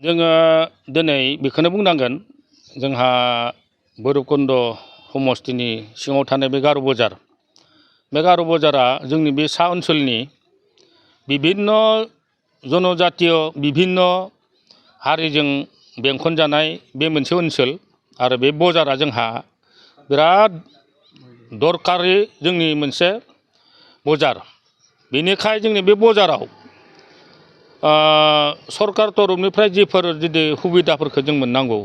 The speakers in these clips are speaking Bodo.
जोङो दिनै बेखौनो बुंनांगोन जोंहा भैरबकुन्द समस्थिनि सिङाव थानाय बे गार' बजार बे गार' बजारा जोंनि बे सा ओनसोलनि बिभिन्न जनजातीय बिभिन्न हारिजों बेंखनजानाय बे मोनसे ओनसोल आरो बे बजारा जोंहा बिराद दरकारि जोंनि मोनसे बजार बेनिखाय जोंनि बे बजाराव सरकार तरफनिफ्राय जिफोर जुदि सुबिदाफोरखौ जों मोननांगौ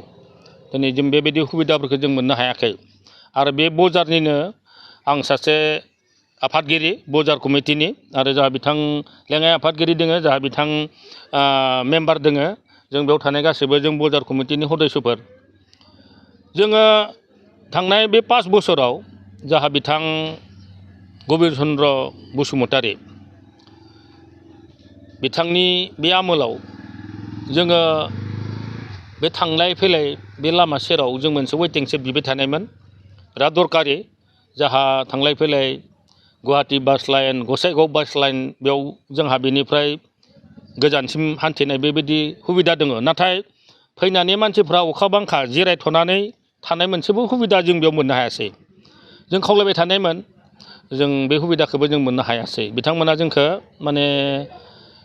दिनै जों बेबायदि सुबिदाफोरखौ जों मोननो हायाखै आरो बे बजारनिनो आं सासे आफादगिरि बजार कमिटिनि आरो जोंहा बिथां लेङाइ आफादगिरि दोङो जोंहा बिथां मेम्बार दोङो जों बेयाव थानाय गासैबो जों बजार कमिटिनि सदस्यफोर जोङो थांनाय बे 5 बोसोराव जोंहा बिथां गबिर चन्द्र बसुमतारी बिथांनि बे आमोलाव जोङो बे थांलाय फैलाय बे लामा सेराव जों मोनसे वेटिं सेड बिबाय थानायमोन बिराद दरकारि जाहा थांलाय फैलाय गुवाहाटी बास लाइन गसाइगाव बास लाइन बेयाव जोंहा बेनिफ्राय गोजानसिम हान्थिनाय बेबायदि सुबिदा दङ नाथाय फैनानै मानसिफ्रा अखा बांखा जिरायथ'नानै थानाय मोनसेबो सुबिदा जों बेयाव मोननो हायासै जों खावलायबाय थानायमोन जों बे सुबिदाखौबो जों मोननो हायासै बिथांमोना जोंखौ माने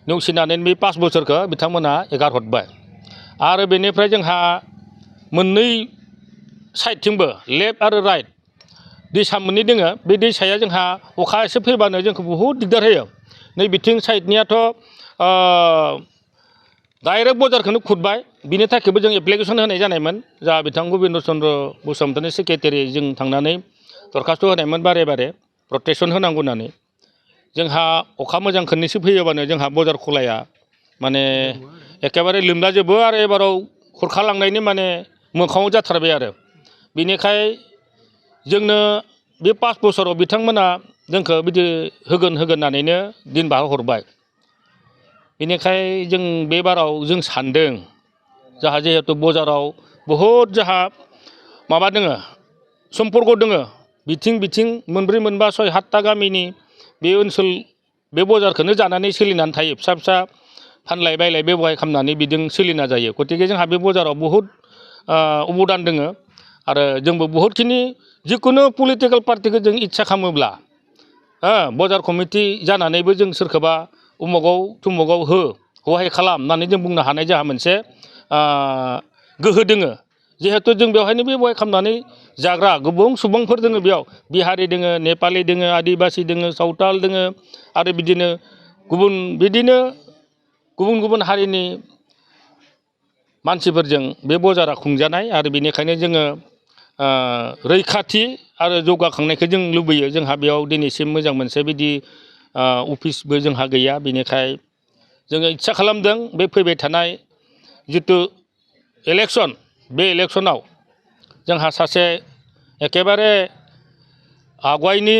नेवसिनानै बे 5 बोसोरखौ बिथांमोना एगारहरबाय आरो बेनिफ्राय जोंहा मोननै साइडथिंबो लेफ्ट आरो राइट दैसा मोननै दोङो बे दैसाया जोंहा अखा एसे फैबानो जोंखौ बहुद दिगदार होयो नै बिथिं साइडनियाथ' डाइरेक्ट बजारखौनो खुरबाय बिनि थाखायबो जों एप्लिकेसन होनाय जानायमोन जा बिथां गबिन्द चन्द्र बसुमतारी सेक्रेटारि जों थांनानै दरखास्त होनायमोन बारे बारे प्रटेकसन होनांगौ होननानै जोंहा अखा मोजां खननैसो फैयोबानो जोंहा बजार खलाया माने एखेबारे लोमलाजोबो आरो एबाराव खुरखालांनायनि माने मोखाङाव जाथारबाय आरो बिनिखाय जोंनो बे 5 बोसोराव बिथांमोना जोंखौ बिदि होगोन होननानैनो दिन बारहोहरबाय बेनिखाय जों बे बाराव जों सानदों जाहा जिहेतु बजाराव बहुद जाहा माबा दोङो सम्पर्क दोङो बिथिं मोनब्रै मोनबा 6 7टा गामिनि बे ओनसोल बे बजारखौनो जानानै सोलिनानै थायो फिसा फिसा फानलाय बायलाय बेबहाय खालामनानै बिजों सोलिना जायो गतिके जोंहा बे बजाराव बहुद अबदान दोङो आरो जोंबो बहुदखिनि जिखुनु पलिटिकेल पार्टिखौ जों इच्ছা खालामोब्ला बजार कमिटि जानानैबो जों सोरखौबा उमुगाव थुमुगाव हहाय खालाम होननानै जों बुंनो हानाय जोंहा मोनसे गोहो दोङो जिहेतु जों बेवहायनो बेबहाय खालामनानै जाग्रा गोबां सुबुंफोर दोङो बेयाव बिहारि दोङो नेपालि दोङो आदिबासि दोङो सावताल दोङो आरो बिदिनो गुबुन हारिनि मानसिफोरजों बे बजारा खुंजानाय आरो बेनिखायनो जोङो रैखाथि आरो जौगाखांनायखौ जों लुबैयो जोंहा बेयाव दिनैसिम मोजां मोनसे बिदि अफिसबो जोंहा गैया बेनिखाय जोङो इच्ছা खालामदों बे फैबाय थानाय जिथु इलेक्सन बे इलेक्सनाव जोंहा सासे एखेबारे आवगायनि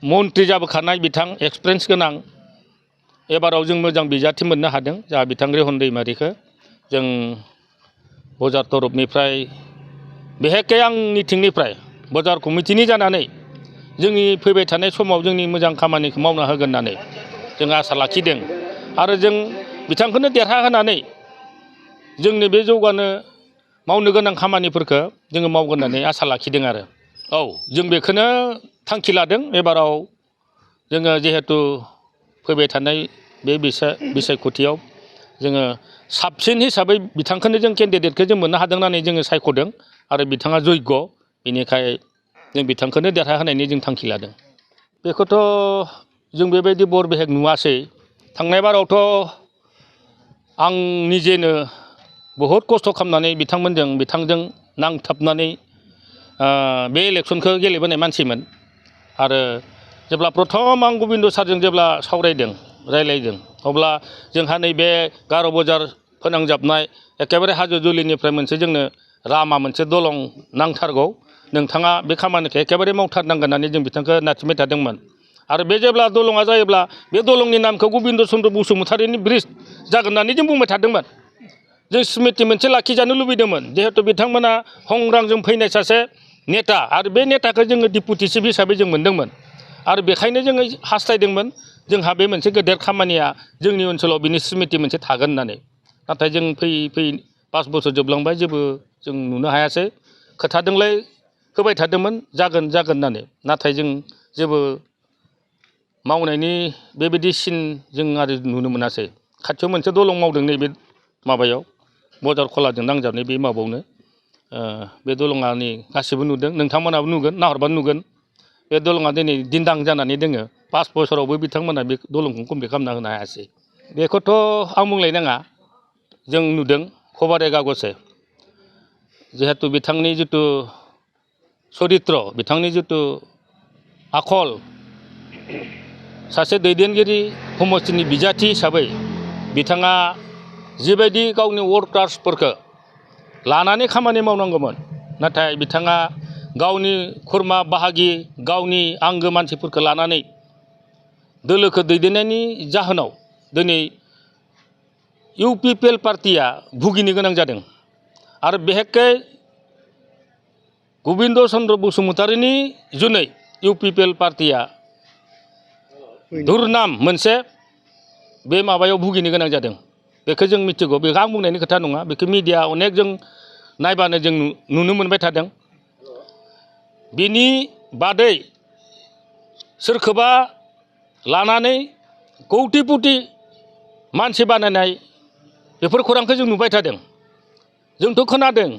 मन्त्रि जाबोखानाय बिथां एक्सपिरियेन्स गोनां एबाराव जों मोजां बिजाथि मोननो हादों जोंहा बिथां रेहन दैमारिखौ जों बजार तरफनिफ्राय बेहेखे आंनिथिंनिफ्राय बजार कमिटिनि जानानै जोंनि फैबाय थानाय समाव जोंनि मोजां खामानिखौ मावना होगोन होननानै जों आसा लाखिदों आरो जों बिथांखौनो देरहा होनानै जोंनि बे मावनो गोनां खामानिफोरखौ जोङो मावगोन होननानै आसा लाखिदों आरो औ जों बेखौनो थांखि लादों एबाराव जोङो जिहेतु फैबाय थानाय बे बिसायख'थियाव जोङो साबसिन हिसाबै बिथांखौनो जों केन्डिडेटखौ जों मोननो हादों होननानै जोङो सायख'दों आरो बिथाङा जग्य बेनिखाय जों बिथांखौनो देरहा होनायनि जों थांखि लादों बेखौथ' जों बेबायदि बरबेहेक नुवासै थांनाय बारावथ' आं निजेनो बहुद खस्थ' खालामनानै बिथांजों नांथाबनानै बे इलेक्सनखौ गेलेबोनाय मानसिमोन आरो जेब्ला प्रथम आं गबिन्द सारजों जेब्ला रायलायदों अब्ला जोंहा नैबे गार' बजार फोनांजाबनाय एखेबारे हाजो जुलिनिफ्राय मोनसे जोंनो लामा मोनसे दलं नांथारगौ नोंथाङा बे खामानिखौ एखेबारे मावथारनांगोन होननानै जों बिथांखौ नारसिनबाय थादोंमोन आरो बे जेब्ला दलङा जायोब्ला बे दलंनि नामखौ गबिन्द चन्द्र बसुमतारीनि ब्रिज जागोन होननानै जों बुंबाय थादोंमोन जों स्मृति मोनसे लाखिजानो लुबैदोंमोन जिहेतु बिथांमोना हंग्रांजों फैनाय सासे नेता आरो बे नेताखौ जोङो डिपुटि चिफ हिसाबै जों मोनदोंमोन आरो बेखायनो जोङो हास्थायदोंमोन जोंहा बे मोनसे गेदेर खामानिया जोंनि ओनसोलाव बिनि स्मृति मोनसे थागोन होननानै नाथाय जों फैयै 5 बोसोर जोबलांबाय जेबो जों नुनो हायासै खोथादोंलाय होबाय थादोंमोन जागोन होननानै नाथाय जों जेबो मावनायनि बेबायदि सिन जों आरो नुनो मोनासै खाथियाव मोनसे दलं मावदों नैबे माबायाव बजार खलाजों नांजाबनाय बे माबायावनो बे दलङा नै गासिबो नुदों नोंथांमोनाबो नुगोन नाहरबानो नुगोन बे दलङा दिनै दिन्दां जानानै दोङो 5 बोसोरावबो बिथांमोना बे दलंखौ कमप्लिट खालामना होनो हायासै बेखौथ' आं बुंलायनाङा जों नुदों खबारे कागजे जिहेतु बिथांनि जिथु सरित्र बिथांनि जिथु आखल सासे दैदेनगिरि समष्टिनि बिजाथि हिसाबै बिथाङा जिबायदि गावनि वर्कार्सफोरखौ लानानै खामानि मावनांगौमोन नाथाय बिथाङा गावनि खुरमा बाहागि गावनि आंगो मानसिफोरखौ लानानै दोलोखौ दैदेननायनि जाहोनाव दिनै UPPL पार्टिया भुगिनो गोनां जादों आरो बेहेकै गबिन्द चन्द्र बसुमतारीनि जुनै UPPL पार्टिया दुरनाम मोनसे बे माबायाव भुगिनो गोनां जादों बेखौ जों मिथिगौ बेखौ आं बुंनायनि खोथा नङा बेखौ मिडिया अनेक जों नायबानो जों नुनो मोनबाय थादों बिनि बादै सोरखौबा लानानै कौटि पुटि मानसि बानायनाय बेफोर खौरांखौ जों नुबाय थादों जोंथ' खोनादों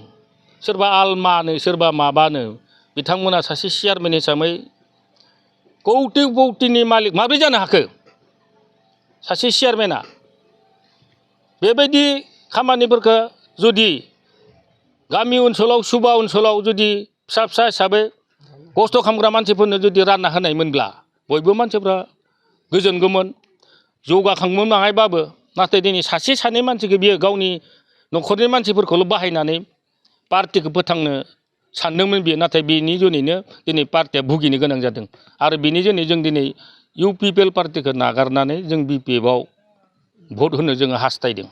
सोरबा आलमानो सोरबा माबानो बिथांमोना सासे चेयारमेन हिसाबै कौटि कौटिनि मालिक माब्रै जानो हाखो सासे चेयारमेना बेबायदि खामानिफोरखौ जुदि गामि ओनसोलाव सुबा ओनसोलाव जुदि फिसा फिसा हिसाबै खस्थ' खालामग्रा मानसिफोरनो जुदि रानना होनायमोनब्ला बयबो मानसिफ्रा गोजोनगौमोन जौगाखांमोन बाङायबाबो नाथाय दिनै सासे सानै मानसिखौ बियो गावनि न'खरनि मानसिफोरखौल' बाहायनानै पार्टिखौ फोथांनो सानदोंमोन बियो नाथाय बेनि जुनैनो दिनै पार्टिया भुगिनो गोनां जादों आरो बेनि जुनै जों दिनै UPPL पार्टिखौ नागारनानै जों BPF आव भट होनो जोङो हास्थायदों